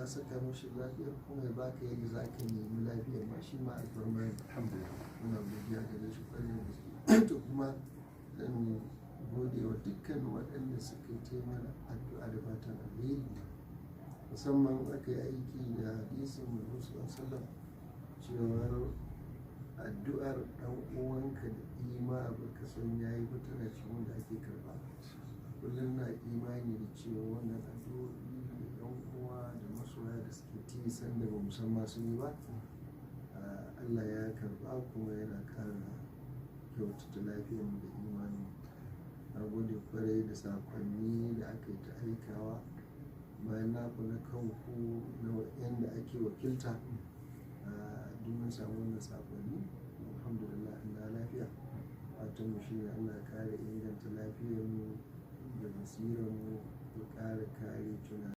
ya saka mashi lafiyar kuma ya baka yadda za ka nemi lafiyar ma, shi ma alfarma ne. Alhamdulillah. Muna godiya gare shi kwarai da gaske. To kuma zan gode wa dukkan waɗanda suka yi mana addu'a da fatan alheri, musamman aka yi aiki da hadisin Manzo sallallahu cewar addu'ar ɗan uwanka da ima baka san yayi ba tana cikin wanda ake karɓa. Kullum na imani da cewa wannan addu'o'i da ɗan uwa da masoya da suke ti sanda ba mu san ma sun yi ba, Allah ya karɓa kuma yana ƙara kyautata lafiyarmu da imaninmu. Na gode kwarai da sakonni da aka yi ta aikawa bayan naku na kanku na waɗanda ake wakilta, duk mun samu wannan sakonni. Alhamdulillah, an lafiya. Fatan mu shine Allah ya ƙara inganta lafiyarmu da basirarmu, ya ƙara kare tunani.